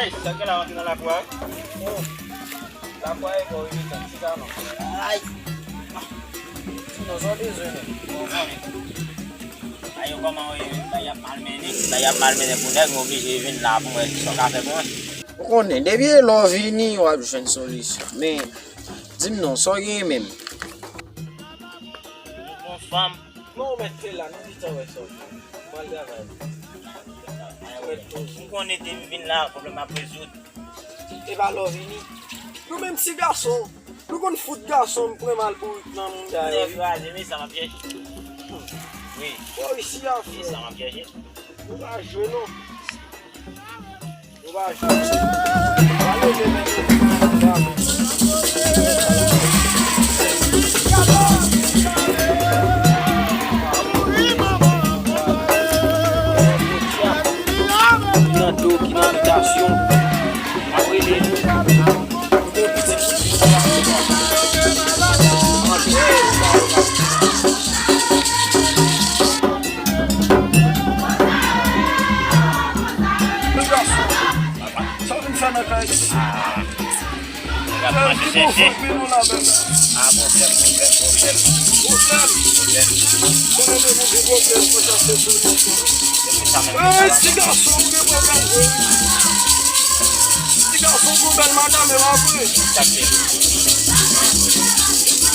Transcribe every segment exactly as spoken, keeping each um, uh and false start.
Sa gen la rantre nan lakou a? Oh. Lakou a e bò wi, metan, chita non. Ay. Ti non, sa w bezwen non? Bon, konnen. Ayo, kòman w ye? Bagay ap mal mennen. Bagay ap mal mennen pou nèg, m oblije vin la pou m wè kisa w ka fè pou mwen. Ou konnen, depi e lè w vini, w ap jwenn solisyon. Men, di m non, sa w genyen menm? Yon fanm. Non, ou mèt fè la, nou gentan wè sa w fè. Pral travay. Ou mèt poze. M konnen depi m vin la, pwoblèm ap rezoud. E pa lè w vini. Nou menm ti gason, nou konn fout gason pran mal bourik nan moun dayè. Nèg kraze, men sa m ap chèche. Wi. Bò isi a, frè. Wi, sa m ap chèche. Nou pa jwe non. Nou pa jwe. Pale de men. Ki nan do, ki nan abitasyon. Ap rele. Sa w vin fè nan kay? Nèg ap mache chèche. Ah, pwoblèm, pwoblèm, pwoblèm. Pwoblèm? Pwoblèm. Konnen depi w gen pwoblèm, fò chèche solisyon. Ey, ti gason, ou gen pwoblèm vre. Ti gason, ou gen bèl madanm, e pa vre? Ti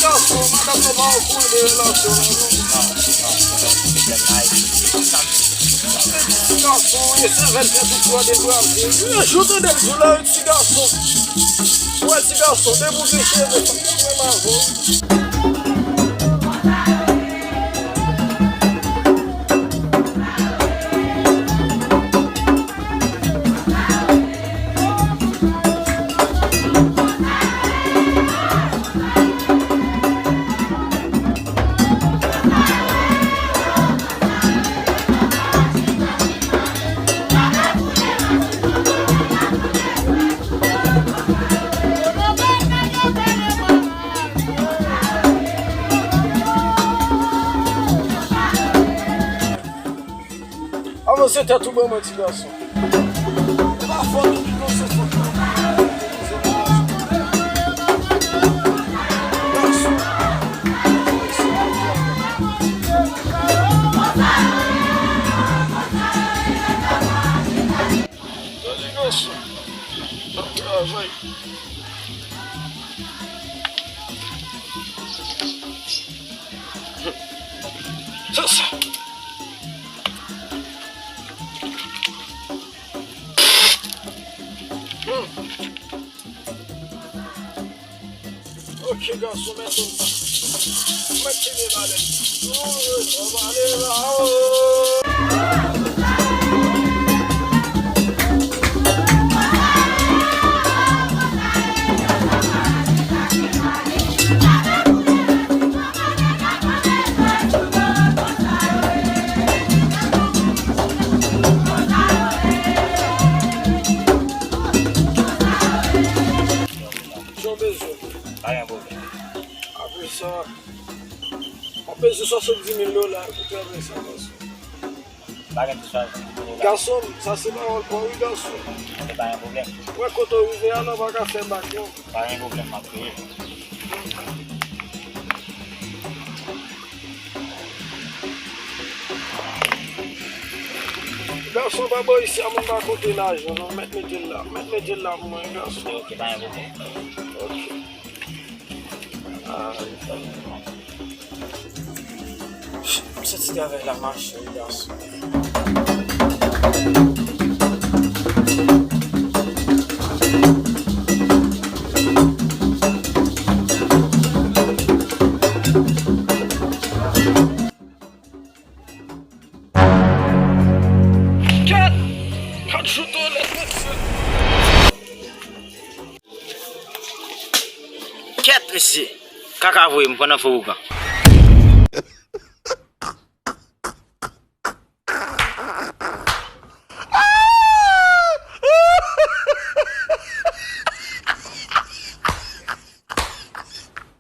gason, madanm nan pa okouran de relasyon an, non. Non, non, non, pwoblèm la, e ti gason, e sèvèl fè tout fwa degraje. Yon jou tande l di w la, yon ti gason. Ou wè ti gason, depi w gen cheve, sa gen pwoblèm avè w. Avanse tèt ou ban mwen, ti gason. E pa fòt ou ki konn se fòt mwen. Gade gason, n ap travay. Se sa. Hmm. Ok, gason, mèt ou. Mèt kenbe balèn. Ou, ou, ou, ale la, o. Jan bezwen. Pa gen pwoblèm. Apre sa, m ap bezwen swasanndis mil dola pou travay sa, gason. Pa gen pou swasanndis mil dola. Gason, sa se pawòl pa w, wi, gason. Se pa gen pwoblèm. Wè kote w rive a, la pa ka fè bak, non. Pa gen pwoblèm, m ap peye. Gason, pa bò isi a, moun pa konte lajan, non. Mèt mete l la. Mèt mete l la pou mwen, gason. Ok, ok, pa gen pwoblèm. Ok. Ah, m santi travay la mache, wi, gason. Kèt! Kèt, jou tolè, mesye! Kèt, mesye! Kaka voye m pran nan fo ougan.